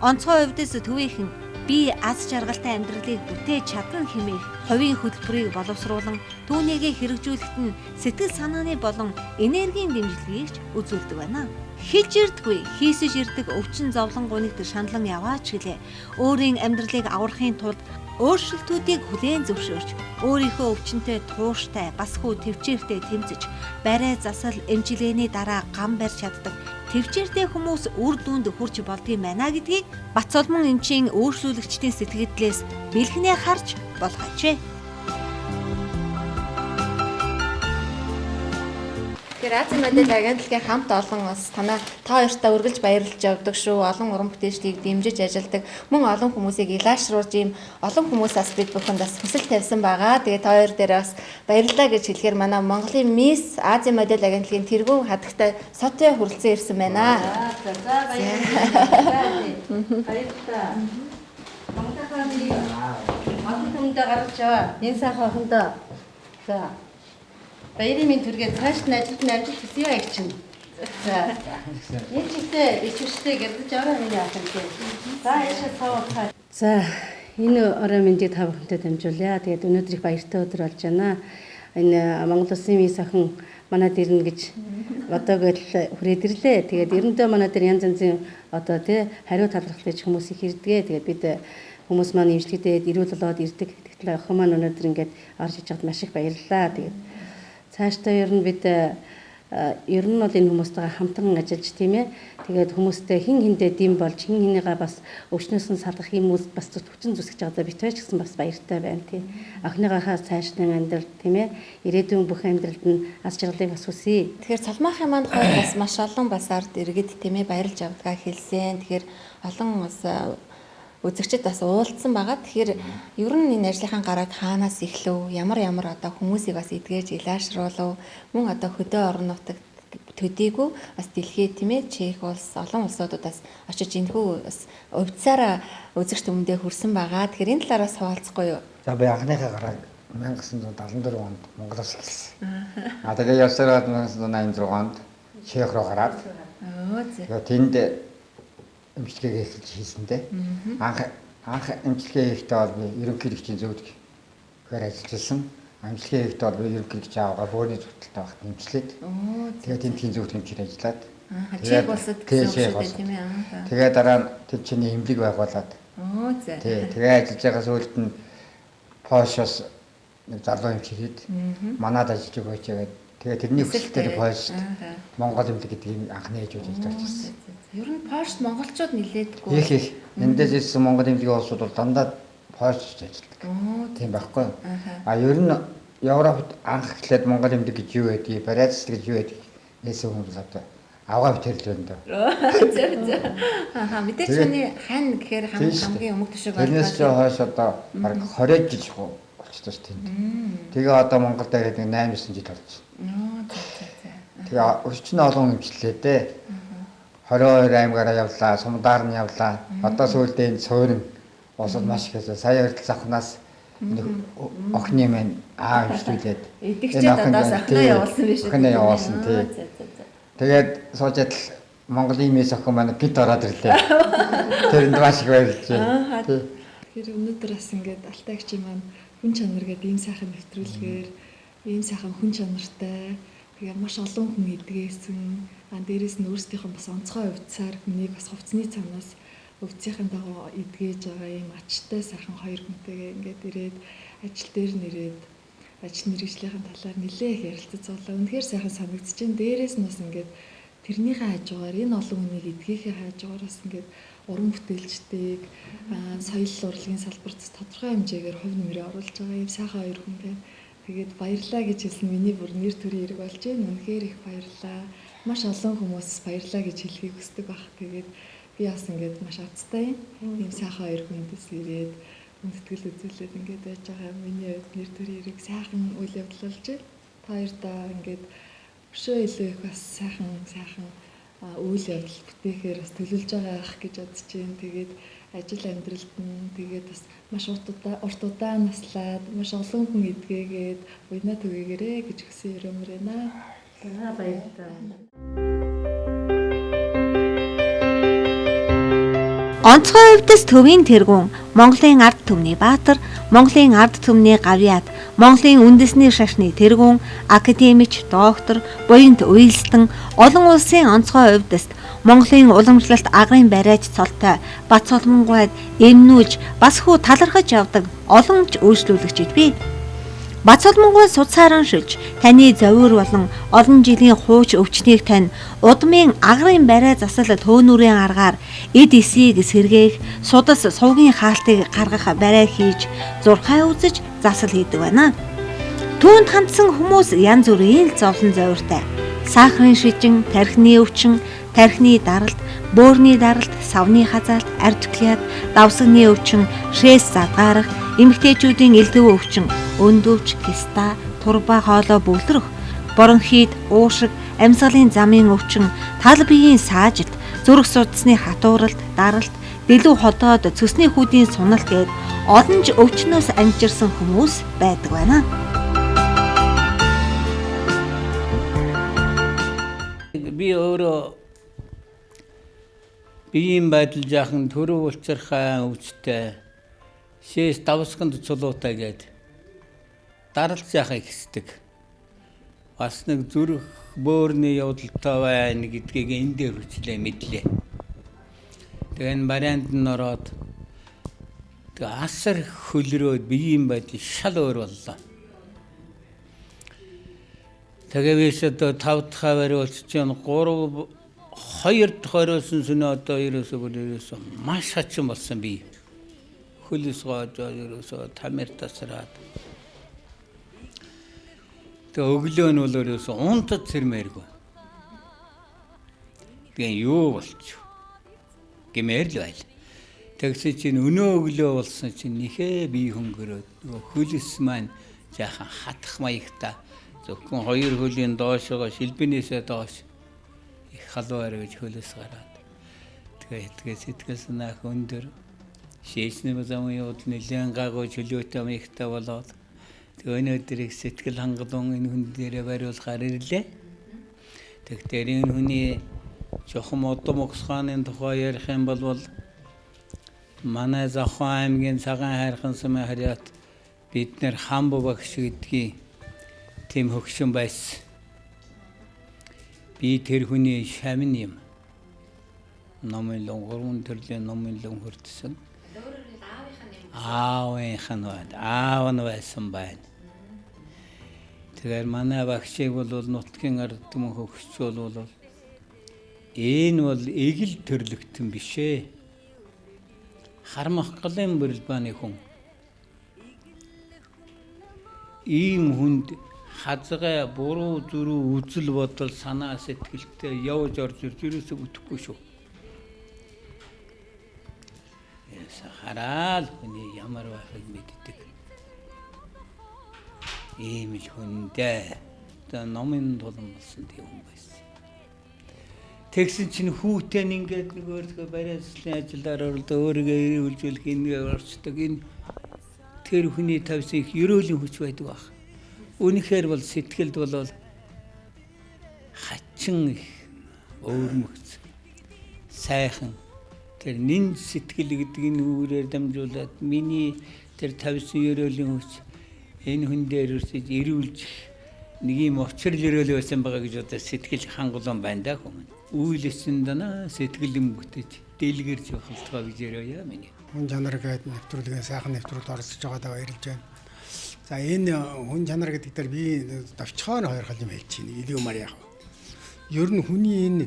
Онцгой хувьдээс төвийнхэн би аз жаргалтай амьдралыг бүтээж чадна хэмээх хувийн хөтөлбөрийг боловсруулан түүнийгээ хэрэгжүүлэхэд нь сэтгэл санааны болон энергийн дэмжлэгийг ч үзүүлдэг байна. Хэлж ирдэггүй, хийсэж ирдэг өвчин зовлон гунигт шаналн яваач гэлээ. Өөрийн амьдралыг аврахын тулд өөрчлөлтүүдийг хүлээн зөвшөөрч, өөрийнхөө өвчнөд тууштай, бас хүү төвчээртэй тэмцэж, барай засал эмчилгээний дараа гам барьж чаддаг төвчээртэй хүмүүс үр дүнд хүрч болдгийм байна гэдгийг Батсолмон эмчийн өөрчлөлөгчдийн сэтгэгдлээс бэлгэнээ харж болох ажээ. Тэгэхээр Азийн модель агентлагийн хамт олон бас танаа та хоёртаа үргэлж баярлж явдаг шүү. Олон уран бүтээлчдийг дэмжиж ажилладаг. Мөн олон хүмүүсийг илаашруулж ийм олон хүмүүс бас бид бүхэнд бас хүсэл тавьсан байгаа. Тэгээ та хоёр дээр бас баярлалаа гэж хэлэхээр манай Монголын Мисс Азийн модель агентлагийн тэргүүн хадагтай Сотё хүрэлцэн ирсэн байна. За баярлалаа. Баярлалаа. Монголын олон хүндээ гаргаж яваа. Энэ сайхан охиндоо. За. Баярын минь төргээд цааш нь ажилд нь амжилт хүсье аяг чинь. За. Энэ чигтээ ичвчтэй гэрдэж аваа миний ах юм тий. За яшаа цаавах. За энэ орой мэндийг та бүхэнтэй дамжуулъя. Тэгээд өнөөдөр их баяртай өдөр болж байна. Энэ Монгол улсын мис охин манад ирнэ гэж бодоогүй л хүрээд ирлээ. Тэгээд ерөндөө манай дээр янз янзын одоо тий хариу талархал гэж хүмүүс их ирдэг. Тэгээд бид хүмүүс маань имжлэгдээд эрүүл болоод ирдэг. Тэгтэл охин маань өнөөдөр ингээд орж иж байхад маш их баярлалаа. Тэгээд цаашдаа ер нь бид ер нь бол энэ хүмүүстэйгээ хамтран ажиллаж тийм ээ. Тэгээд хүмүүстэй хин хиндээ дэм болж хин хинийгаа бас өвчнөөс нь салгах юм уу бас хүчин зүсгэж байгаадаа бит байж гэсэн бас баяртай байна тий. Охиныгоо цаашдын амьдрал тийм ээ. Ирээдүйн бүх амьдралд нь аз жаргалыг бас хүсье. Тэгэхээр Цолмаахын маань хувьд бас маш олон бас ард иргэд тийм ээ баярлж явдгаа хэлсэн. Тэгэхээр олон бас үзэгчид бас уулзсан байгаа. Тэгэхээр ер нь энэ ажлынхаа гарааг хаанаас эхлэв? Ямар ямар одоо хүмүүсийг бас эдгэж илаашруулав? Мөн одоо хөдөө орон нутагт төдийгүй бас дэлхийд тийм ээ Чех улс, олон улсуудад бас очиж энэхүү бас увдсаараа үзэгч түмэндээ хүрсэн байгаа. Тэгэхээр энэ талаараас хуваалцахгүй юу? За би анхныхаа гарааг 1974 онд Монголоос эхэлсэн. А тэгээ явсараад 1986 онд Чех руу гараад. Тэгээ тэнд эмчилгээг эхэлж хийсэндээ анх эмчилгээ хийхдээ бол би ерөнхийлөгчийн зөвлөгөөр ажиллаж байсан. Эмчилгээ хийхдээ бол би ерөнхийлөгч аавгаа бөөрийн зүтэлтэй багт эмчлээд. Тэгээд тентхийн зөвлөгөмчээр ажиллаад. Чех улсад гэсэн үг шүү дээ тийм ээ. Тэгээд дараа нь тэнд чиний эмнэлэг байгуулад. Тэгээ ажиллаж байгаа сүүлд нь Польшоос нэг залуу эмч ирээд манад ажиллаж өгөөч гэдэг. Тэгээ тэрний хүсэлтээр Польшд Монгол эмнэлэг гэдэг юм анхны ээж үйл ажиллаж байсан. Ер нь Польшд монголчууд нилээдгүй. Их их. Эндээс ирсэн Монгол эмнэлгийн улсууд бол дандаа Польшд ажилладаг. Тийм байхгүй юу? А ер нь Европт анх эхлээд Монгол эмнэлэг гэж юу байдгийг, бариацлал гэж юу байдгийг нээсэн хүмүүс одоо авгаа битэрл байна даа. Зөв зөв. Аха мэдээч хүний хань гэхээр хамгийн өмнөх төшөг болдог. Тэрнээс ч хойш одоо бараг 20 жил болчихсон шүү тэнд. Тэгээ одоо Монголд ирээд нэг 8 9 жил болж байна. Зөв зөв зөв. Тэгээ өчнө олон эмчлээ дээ. 22 аймгаараа явлаа, Сумдаар нь явлаа. Одоо сүүлдээ энэ суурин улсад маш их хэсэг. Сая хүртэл завхнаас нэг охины маань аа эмчлүүлээд эдгчээд одоо охиноо явуулсан биш үү? Охиноо явуулсан тий. Тэгээд суужаад л Монголын мис охин маань гид ороод ирлээ. Тэрэнд маш их баярлж байна. Тий. Тэгэхээр өнөөдөр бас ингээд алтайгчийн маань хүн чанар гэдэг ийм сайхан нэвтрүүлгээр ийм сайхан хүн чанартай тэгээ маш олон хүн эдгээсэн. А дээрээс нь өөрсдийнх нь бас онцгой увдсаар хүнийг бас хувцсны цанаас өвцийн дагуу эдгэж байгаа ийм ачтай сайхан хоёр хүнтэйгээ ингээд ирээд ажил дээр нэрээд ажил мэргэжлийнхэн талаар нэлээ их ярилцаж суулаа. Үнэхээр сайхан санагдчихэв. Дээрээс нь бас ингээд тэрнийхээ хажуугаар энэ олон хүнийг эдгээхээ хажуугаар бас ингээд уран бүтээлчдийг соёл урлагийн салбарт тодорхой хэмжээгээр хувь нэмрээ оруулж байгаа ийм сайхан хоёр хүн байна. Тэгээд баярлаа гэж хэлсэн миний бүр нэр төрийн хэрэг болж байна. Үнэхээр их баярлаа. Маш олон хүмүүс баярлаа гэж хэлхийг хүсдэг баг. Тэгээд би бас ингээд маш азтай юм. Ийм сайхан хоёр хүндээс ирээд Сэтгэл үзүүлээд ингээд байж байгаа. Миний хувьд нэр төр хэрэг сайхан үйл явдал болж байна. Та хоёрдоо ингээд өшөө илүү их бас сайхан үйл явдал бүтээхээр бас төлөвлөж байгаа ах гэж бодож байна. Тэгээд ажил амьдралд нь тэгээд бас маш урт удаан наслаад маш олон хүн эдгээгээд уянаа түгээгээрэй гэж хүсэн өрөөмөр байна. За баярлалаа. Онцгой өвдөс төвийн тэргүүн, Монголын ард түмний баатар, Монголын ард түмний гавьяат, Монголын үндэсний шашны тэргүүн, академич, доктор, буянт уйлстан, олон улсын онцгой өвдөст, Монголын уламжлалт агрын бариач цолтой, Бат Соломонгуйд эмнүүлж, бас хүү талархаж явдаг олон ч үйлчлүүлэгчид бий. Бат Соломонгуй судсаар уншилж, таны зовир болон олон жилийн хууч өвчнийг тань удмын агрын барай засал төөнүүрийн аргаар эд эсийг сэргээх, судас сувгийн хаалтыг гаргах барай хийж, зурхай үзэж засал хийдэг байна. Түүнд хандсан хүмүүс янз бүрийн л зовлон зовиртай. Сахарын шижин, тархины өвчин, тархины даралт, бөөрний даралт, савны хазаалт, ардклиад, давсагны өвчин, шээс задгаарах, эмэгтэйчүүдийн элдв өвчин, өндөвч, киста, турба хоолой бөглөрөх, бронхит, уушиг, амьсгалын замын өвчин, тал биеийн саажилт, зүрх судасны хатууралт, даралт, дэлүү ходоод, цөсний хүүдийн суналт гээд олон ч өвчнөөс амжирсан хүмүүс байдаг байна. Би өөрөө биеийн байдал жаахан төрөв улцархай өвчтэй шээс давсганд цулуутай гээд даралт жаахан ихсдэг. Бас нэг зүрх бөөрний явдалтай байна гэдгийг энэ дээр хүчлээ мэдлээ. Тэгээ энэ барианд нь ороод тэгээ асар хөлрөөд биеийн байдал шал өөр боллоо. Тэгээ бис одоо 5 дахь бариулч чинь 3 2 дахь бариулсан сүнэ одоо ерөөсөө бүр ерөөсөө маш хачин болсон бие. Хөлс гоож ерөөсөө тамир тасраад. Тэгээ өглөө нь бол ерөөсөө унтад сэрмээргүй. Тэгээ юу болчих гэмээр л байл. Тэгсэн чинь өнөө өглөө болсон чинь нэхээ бие хөнгөрөөд нөгөө хөлс маань жаахан хатах маягтай. Зөвхөн хоёр хөлийн доошогоо шилбэнээсээ доош их халуун арай гэж хөлөөс гараад тэгээ сэтгэл санаах өндөр шээсний замын явдал нэлээд гайгүй чөлөөтэй маягтай болоод тэгээ өнөөдөр их сэтгэл хангалуун энэ хүн дээрээ бариулахаар ирлээ. Тэгэхээр энэ хүний чухам удам угсгааны тухай ярих юм бол манай Завхан аймгийн Цагаан хайрхан сумын харьяат бид нэр Хамбу багш гэдгийг тийм хөгшин байсан. Би тэр хүний шамин юм. Номын лон гурван төрлийн номын лон хүртсэн. Аавынх нь байна. Аав нь байсан байна. Тэгэхээр манай багшийг бол нутгийн ард түмэн хөгшч бол энэ бол эгэл төрлөختөн биш ээ. Хармах галын бүрэлбааны хүн. Ийм хүнд хазгай буруу зүрүү үзэл бодол санаа сэтгэлтэй явж орж ирж ерөөсөө бүтэхгүй шүү. Яса хараал хүний ямар байхыг мэддэг. Ийм л хүндээ. Одоо номын тулан болсон тийм хүн байсан. Тэгсэн чинь хүүтэй нь ингээд нэг өөртөө бариаслын ажиллаар оролдоо өөрийгөө эрүүлжүүлэх ингээ орчдөг. Энэ тэр хүний тавьсан их ерөөлийн хүч байдаг байх. Үнэхээр бол сэтгэлд бол хачин их өвөрмөгц сайхан тэр нин сэтгэл гэдэг энэ үүрээр дамжуулаад миний тэр тавьсан ерөөлийн хүч энэ хүн дээр үрсэж эрүүлж нэг юм учрал ерөөл байсан байгаа гэж одоо сэтгэл хангалуун байна да хүмүүс. Үйлсэн дана сэтгэл юм бүтэж дэлгэрч явах гэж яриа миний. Хүн чанар гэдэг нэвтрүүлгийн сайхан нэвтрүүлэлд оролцож байгаадаа баярлж байна. За энэ хүн чанар гэдэг дээр би давчхаар хоёр хал юм хэлж байна. Илүү мар яах вэ? Ер нь хүний энэ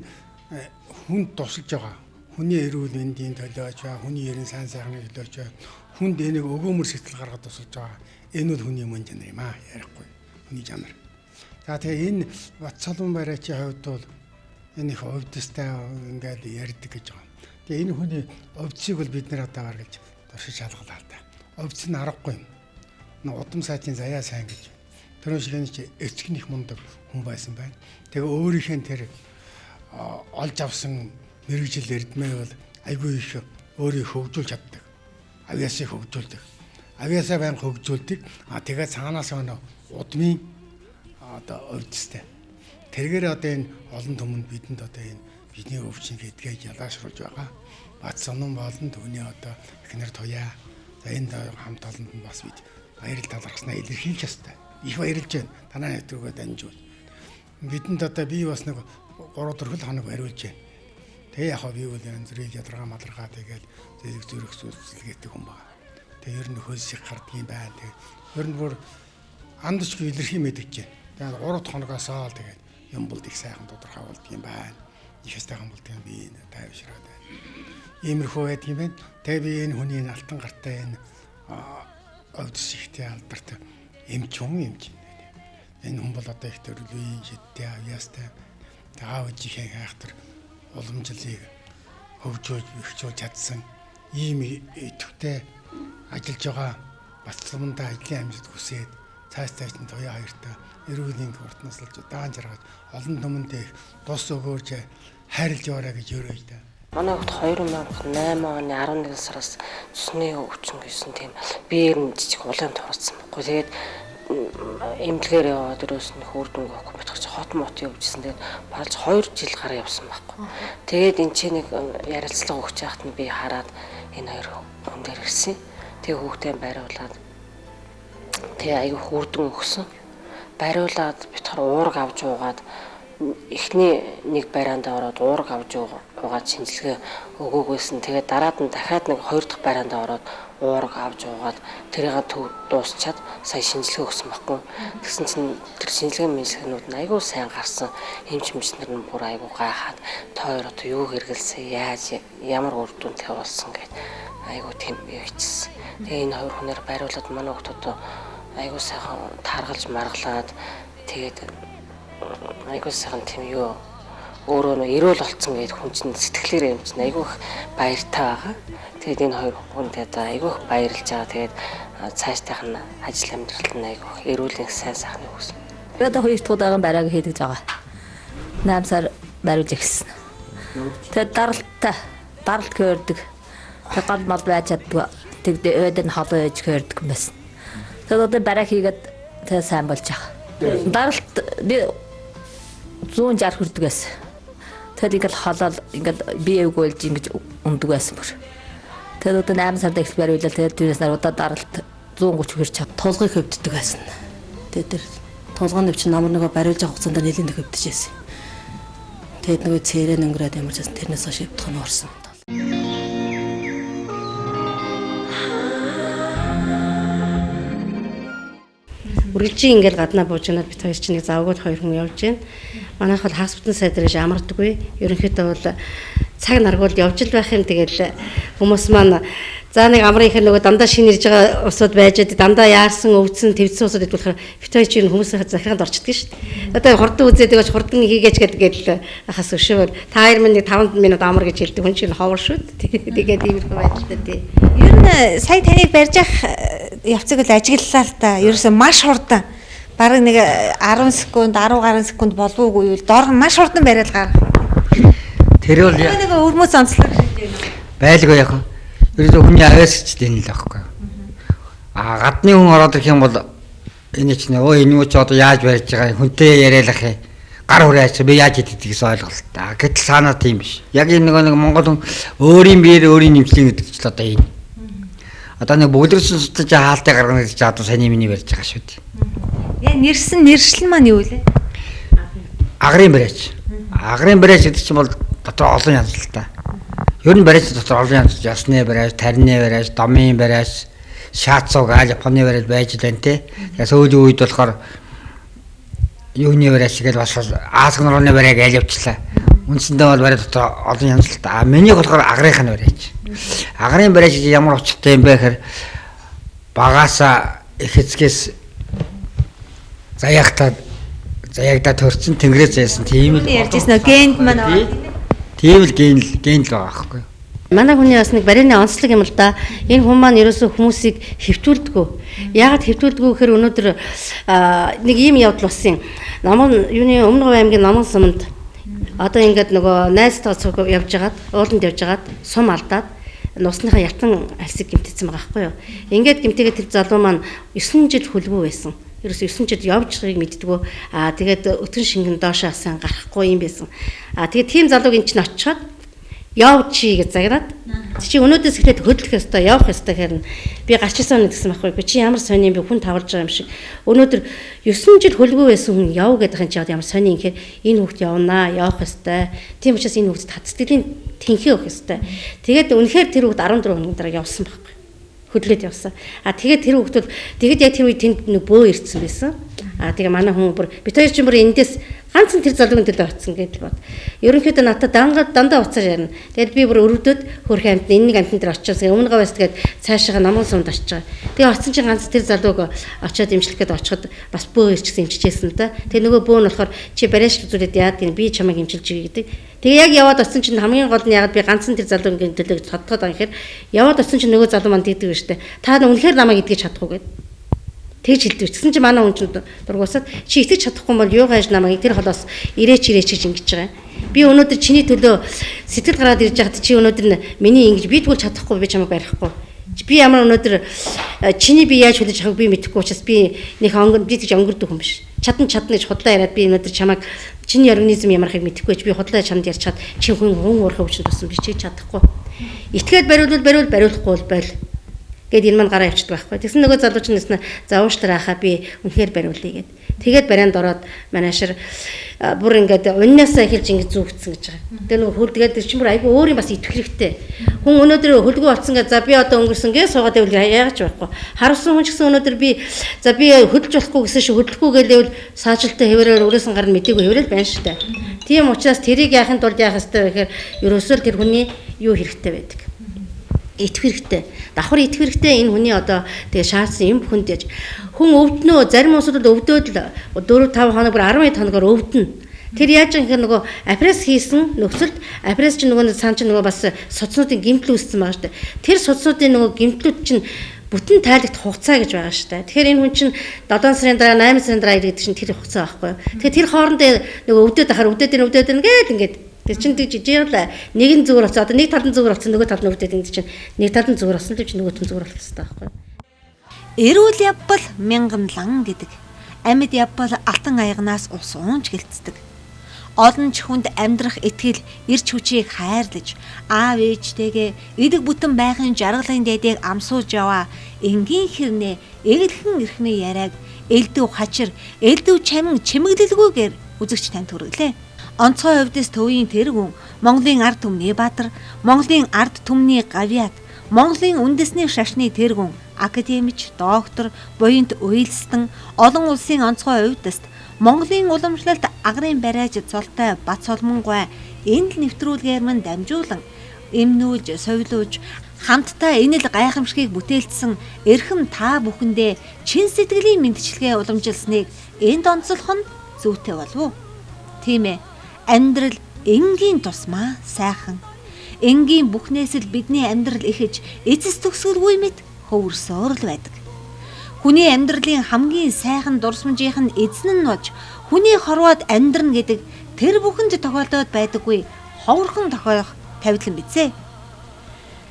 хүнд тусалж байгаа. Хүний эрүүл мэндийн төлөөч, хүний ерэн сайн сайхны төлөөч, хүнд энийг өгөөмөр сэтгэл гаргаад тусалж байгаа. Энэ бол хүний мөн чанар юм аа, ярихгүй. Хүний чанар. За тэгээ энэ Бат Соломон бариачийн хувьд бол энэ их увдистай ингээд ярьдаг гэж байгаа. Тэгээ энэ хүний увдсыг бол бид нэр одоо гаргаж туршиж шалгалаа л да. Овц нь аргагүй юм. Удам сайдын заяа сайн гэж. Тэр шиг энэ чи эцэг их мундаг хүн байсан байна. Тэгээ өөрийнх нь тэр олж авсан мэргэжил эрдмээ бол айгүй их өөрийг хөгжүүлж чаддаг. Авьяасыг хөгжүүлдэг. Авьяасаа байнга хөгжүүлдэг. А тэгээд цаанаас өнө удмын одоо өвдөстэй. Тэргээр одоо энэ олон түмэнд бидэнд одоо энэ бидний өвчин гэдгээ ялаашруулж байгаа. Бат сонон болон түүний одоо эхнэр туяа. За энэ хамт олонд нь бас бид баярл талархснаа илэрхийлж ёстой. Их баярлж байна. Танаа нэвтрүүлгээ дамжуул. Бидэнд одоо би бас нэг 3 4 хоног бариулж байна. Тэгээ яг би бол янз бүрийн ядаргаа мадаргаа тэгэл зэрэг зүрх зүсэлгээтэй хүн байна. Тэгээ ер нь хөлс их гардгийн байна. Тэгээ ер нь бүр андчгүй илэрхий мэдэж байна. Тэгээ 3 дахь хоногоосоо л тэгээд юм бол их сайхан тодорхой болдгийм байна. Их сайхан болдгийм би энэ тайвшраад байна. Иймэрхүү байдаг юм байна. Тэгээ би энэ хүний алтан гартай энэ өвдөс ихтэй алдарт эмч хүн эмч. Энэ хүн бол одоо их төрлийн шидтэй авьяастай. Тэгээ аав ээжийнхээ хайхтар уламжлалыг хөгжүүлж бэхжүүлж чадсан ийм идэвхтэй ажиллаж байгаа Батцламандаа ажлын амжилт хүсээд цааш цааш нь туяа хоёртой эрүүл урт наслаж удаан жаргаж олон түмэндээ тус өгөөж хайрлж яваарай гэж өрөөж та. Манай хүүхд 2008 оны 11 сараас цусны өвчин гэсэн тийм биеэр нь жижиг улаан туурсан байхгүй. Тэгээд эмнэлгээр яваад өрөөс нь үр дүнг авахгүй битгаж хот мот явжсэн. Тэгээд баралж 2 жил гараа явсан байхгүй. Тэгээд энэ чи нэг ярилцлага өгч яхад нь би хараад энэ хоёр хүн дээр ирсэн. Тэгээ хүүхдээ бариулаад тэгээ аягүй үр дүн өгсөн. Бариулаад битгаар уург авч уугаад эхний нэг бариандаа ороод уург авч уугаад шинжилгээ өгөөгүйсэн. Тэгээд дараад нь дахиад нэг хоёр дахь бариандаа ороод уург авч уугаад тэрийг дуусчаад сая шинжилгээ өгсөн байхгүй. Тэгсэн чинь тэр шинжилгээ мэншлэгнүүд нь айгүй сайн гарсан. Эмч нар нь бүр айгүй гайхаад та хоёр одоо юу хэрэгэлсэн, яаж ямар үр дүнтэй болсон гэд айгүй тийм хийчихсэн. Тэгээ энэ хоёр хүнээр бариулаад манай хүүхд одоо айгүй сайхан тааргалж маргалаад тэгээд айгүй сайхан тийм юу өөрөө нөө эрүүл болцсон гэдэг хүн чинь сэтгэлээр юм чинь айгүй их баяртай байгаа. Тэгээд энэ хоёр хүнтэй одоо айгүй их баярлж байгаа. Тэгээд цаашдынх нь ажил амьдралд нь айгүй их эрүүл их сайн сайхныг хүснэ. Би одоо хоёр дахь удаага бариаг хийдэг байгаа. 8 сар бариулж эхэлсэн. Тэгээд даралттай даралт хөөрдөг. Тэгээд гол мал байж чаддгүй. Тэгдэ өөд нь холоо ээж хөөрдөг юм байсан. Тэгээд одоо бариаг хийгээд тэгээд сайн болж байгаа. Даралт би 160 хүрдэг байсан. Тэгэл ингээл холоол ингээл бие өгөөлж ингэж ундаг байсан бүр. Тэгээд одоо 8 сард эхэл бариулал тэгээд тэрнээс нар удаа даралт 130 хүрч чад. Тулгыг хөвддөг байсан. Тэгээд тэр тулгын нэв чинь намар нөгөө бариулж авах хугацаанд нэлээд хөвдөж байсан. Тэгээд нөгөө цээрээ өнгөрөөд ямар ч байсан тэрнээс хойш хөвдөх нь орсон. Үргэлжийн ингээл гаднаа бууж гинад бит хоёр чинь нэг завгууд хоёр хүн явж гин. Манайх бол хагас бүтэн сайд дээрээс амардаггүй. Ерөнхийдөө бол цаг наргуул явж л байх юм. Тэгэл хүмүүс маань за нэг амрын ихэр нөгөө дандаа шинэ ирж байгаа усуд байж дандаа яарсан, өвдсөн, твдсэн усуд идэх болохоор бит хоёр чинь хүмүүсийн захиргаанд орчдөг шүү дээ. Одоо хурдан үзээд байгаа ч хурдан хийгээч гэдэг л хас өшөө. Та хоёр минь нэг 5 минут амар гэж хэлдэг хүн чинь ховор шүү дээ. Тэгээд иймэрхүү байдалтай тий. Ер нь сая таныг барьж явах явцыг л ажиглалаа л та. Ерөөсөө маш хурдан. Бараг нэг 10 секунд, 10 гаруй секунд болов уугүй юу? Доор нь маш хурдан бариад гарах. Тэр бол нэг өвөрмөц онцлог шиг юм. Байлгүй яг. Ерөөсөө хүний авиас ч тийм л байхгүй. А гадны хүн ороод ирэх юм бол энэ чинь өө энэ мөч одоо яаж барьж байгаа хүнтэй яриалах юм. Гар хүрээ ачаа би яаж иддэг гэсэн ойлголт. А гэтэл цаанаа тийм биш. Яг энэ нөгөө нэг Монгол хүн өөрийн биеэр өөрийн нэмжлэн гэдэг чинь л одоо энэ. Одоо нэг бөглөрсөн судалж хаалтыг гаргана гэж одоо саний миний барьж байгаа шүү дээ. Яг нэрсэн нэршил маань юу вэ? Агрын бариач. Агрын бариач гэдэг чинь бол дотор олон янз л та. Ер нь бариач дотор олон янз ясны бариач, тарины бариач, домын бариач, шаацуу гаал Японы бариач байж л байна те. Тэгээ сүүлийн үед болохоор юуны бариач гэж бас Ааск нурууны бариаг айл явчлаа. Үндсэндээ бол бариа дотор олон янз л та. А миний болохоор агрынх нь бариач. Агрын бариач гэж ямар учиртай юм бэ гэхээр багаасаа их эцгээс заяахтаа заяагдаа төрсөн тэнгэрээс заяасан тийм л ярьжсэн нөө генд маань тийм л ген л байгаа байхгүй. Манай хүний бас нэг барины онцлог юм л да. Энэ хүн маань ерөөсөө хүмүүсийг хэвтүүлдэггүй. Яагаад хэвтүүлдэггүй гэхээр өнөөдөр нэг ийм явдал болсон юм. Номон юуны Өмнө Говь аймгийн Номон суманд одоо ингээд нөгөө найзтайгаа цуг явж хагаад ууланд явж хагаад сум алдаад нусныхаа ялтан алсыг гэмтээсэн байгаа байхгүй юу. Ингээд гэмтээгээ тэр залуу маань 9 жил хөлбөө байсан. Ерөөсөө 9 жил явж байгааг мэддэггүй. Аа тэгээд өтөн шингэн доошоо асан гарахгүй юм байсан. Аа тэгээд тийм залууг эн чинь очиход яв чи гэж загнаад чи өнөөдөөс эхлээд хөдлөх ёстой, явах ёстой гэхээр би гарч исэн гэсэн байхгүй. Чи ямар сони юм бэ? Хүн таварж байгаа юм шиг. Өнөөдөр 9 жил хөлгөө байсан хүн яв гэдэг юм чи ямар сони юм гэхээр энэ хүүхд явнаа, явах ёстой. Тийм учраас энэ хүүхдэд хат сэтгэлийн тэнхээ өгөх ёстой. Тэгээд үнэхээр тэр хүүхд 14 хоногийн дараа явсан байхгүй. Хөдлөөд явсан. А тэгээд тэр хүүхд бол тэгэд яг тэр үед тэнд нэг бөө ирсэн байсан. А тэгээ манай хүн бүр бит хоёр чинь бүр эндээс ганцхан тэр залуугийн төлөө очсон гэдэл бод. Ерөнхийдөө надад дандаа уцаар ярина. Тэгээд би бүр өрөвдөд хөрхэн амт энэ нэг амтан дээр очиос Өмнө Говьос тэгээд цаашаага Номон сумд очиж байгаа. Тэгээ очсон чинь ганц тэр залууг очиод имжлэх гээд очиход бас бөө ирчихсэн имчижсэн л да. Тэгээ нөгөө бөө нь болохоор чи бариаш үзүүлээд яад гин би чамайг имчилж өгье гэдэг. Тэгээ яг яваад очсон чинь хамгийн гол нь яагаад би ганцхан тэр залуугийн төлөө гэж тодтоод байгаа юм гэхээр яваад очсон чинь нөгөө залуу маань тэгдэг ба штэ. Та үнэхээр намайг идэж чадахгүй гэдэг. Тэгж хэлдэг. Тэгсэн чинь манай хүн чинь дургуусаад чи итгэж чадахгүй бол юу гайж намайг тэр холоос ирээч ирээч гэж ингэж байгаа юм. Би өнөөдөр чиний төлөө сэтгэл гараад ирж байхад чи өнөөдөр миний ингэж би тэгвэл чадахгүй би чамайг барихгүй. Би ямар өнөөдөр чиний би яаж хүлээж авахыг би мэдэхгүй учраас би нэг би тэгж өнгөрдөг хүн биш. Чадан чадна гэж худлаа яриад би өнөөдөр чамайг чиний организм ямархыг мэдэхгүй ч би худлаа чамд ярьчаад чи хүн хүн уурхай хүчин тусан би чи чадахгүй. Итгээд бариулвал бариул бариулахгүй бол байл. Гэт энэ маань гараа явчихдаг байхгүй. Тэгсэн нөгөө залуу чинь нэснэ за уушлаар ахаа би үнэхээр бариулъя гэд. Тэгээд барианд ороод манайшир бүр ингээд уннаасаа эхэлж ингээд зүүгдсэн гэж байгаа. Тэгээ нөгөө хөл тэгээд чинь бүр айгүй өөр юм бас итгэх хэрэгтэй. Хүн өнөөдөр хөлгөө олцсон гэж за би одоо өнгөрсөн гэж суугаад байвал яагаад ч байхгүй. Харуулсан хүн ч гэсэн өнөөдөр би за би хөдөлж болохгүй гэсэн шиг хөдлөхгүй гэлээвэл саажилттай хэврээр өрөөсөн гарна мдээгүй хэврээл байна шүү дээ. Тийм учраас тэрийг яахын тулд яах ёстой вэ гэхээр ерөөсөө л тэр хүний юу хэрэгтэй байдаг. Итгэх хэрэгтэй. Давхар итгэх хэрэгтэй энэ хүний одоо тэгээ шаардсан юм бүхэнд яж хүн өвднөө зарим улсуудад өвдөөд л 4 5 хоног бүр 12 хоногор өвдөнө. Тэр яаж юм гэхээр нөгөө апресс хийсэн нөхцөлд апресс чинь нөгөө цаан чинь нөгөө бас судснуудын гэмтэл үүссэн байгаа шүү дээ. Тэр судснуудын нөгөө гэмтлүүд чинь бүтэн тайлагдах хугацаа гэж байгаа шүү дээ. Тэгэхээр энэ хүн чинь 7 сарын дараа 8 сарын дараа иргэдэг чинь тэр хугацаа байхгүй юу. Тэгэхээр тэр хоорондоо нөгөө өвдөд ахаар өвдөд ин өвдөд ин гээл ингээд тэр чинь тэгж жижиг л нэг нь зүгээр болсон. Одоо нэг тал нь зүгээр болсон, нөгөө тал нь өвдөд энэ чинь нэг тал нь зүгээр болсон л чи нөгөөт нь зүгээр болох хэрэгтэй байхгүй юу. Эрүүл явбал мянганлан гэдэг. Амьд явбал алтан аягнаас ус уунч гэлцдэг. Олон ч хүнд амьдрах итгэл, эрч хүчийг хайрлаж, аав ээжтэйгээ идэг бүтэн байхын жаргалын дээдийг амсуулж яваа энгийн хэрнээ эгэлхэн эрхмээ яриаг элдв хачир, элдв чамин чимэглэлгүйгээр үзэгч танд хүргэлээ. Онцгой хувьдас төвийн тэргүүн, Монголын ард түмний баатар, Монголын ард түмний гавьяат, Монголын үндэсний шашны тэргүүн, академич, доктор, буянт уйлстан, олон улсын онцгой хувьдаст, Монголын уламжлалт агрын бариаж цолтой Бат Соломонгуй энэ л нэвтрүүлгээр мань дамжуулан эмнүүлж, совилуулж хамтдаа энэ л гайхамшигыг бүтээлцсэн эрхэм та бүхэндээ чин сэтгэлийн мэндчилгээ уламжилсныг энд онцлох нь зүйтэй болов уу? Тийм ээ. Амьдрал энгийн тусмаа сайхан. Энгийн бүхнээс л бидний амьдрал эхэж эцэс төгсгөлгүй мэт хөвөрсөөр л байдаг. Хүний амьдралын хамгийн сайхан дурсамжийнх нь эзэн нь болж хүний хорвоод амьдрна гэдэг тэр бүхэнд тохиолдоод байдаггүй ховорхон тохиолох тавилан бизээ.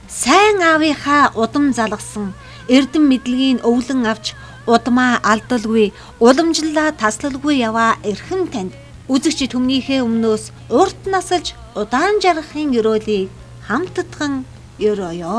Сайн аавынхаа удам залгасан эрдэм мэдлэгийг өвлөн авч удмаа алдалгүй уламжлалаа таслалгүй яваа эрхэм танд үзэгч түмнийхээ өмнөөс урт насалж удаан жаргахын ерөөлийг хамтдхан өрөөё.